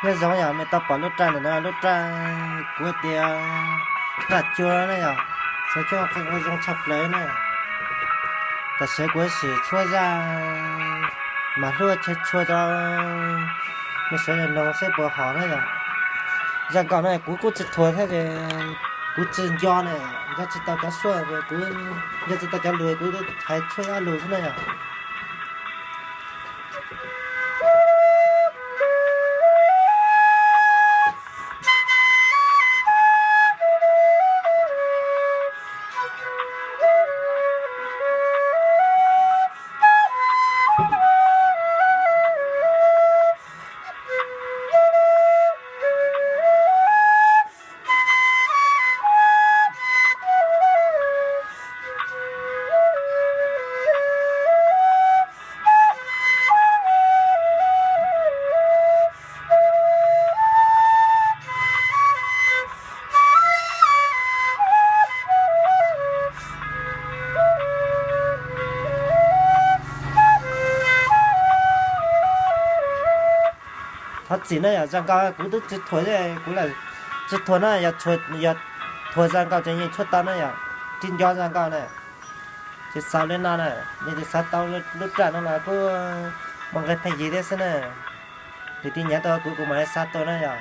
Nyob zoo yom, nej tau pom lub raj ntawm no, lub raj kuv tias raj cua na yom, txhua coob qee ua zoo tshaj plaws na. Tam sim kuv sim tshuab zaj mas hlub chaw tshua rau nej sawv daws mloog seb puas hom na yom. Zaj nkauj no kuv kuj tsis thuam thiab, kuv tsis nco na, nco tsis tau cov suab, kuv nco tsis tau cov lus, kuv hais tshuab ob lus xwb na yom. Thov txim na yom, zaj nkauj kuv twb tsis thuam, kuv tsis thuam na, yog thuam zaj nkauj ces yeej tshuab tau na yom, tsis nco zaj nkauj na. Tsis xav li no na, yog tsis xav tau lub raj no los kuj mus nqe pheej yig thiab xwb na. Tus twg nyiam tau kuv, kuv mam li xa tuaj na yom.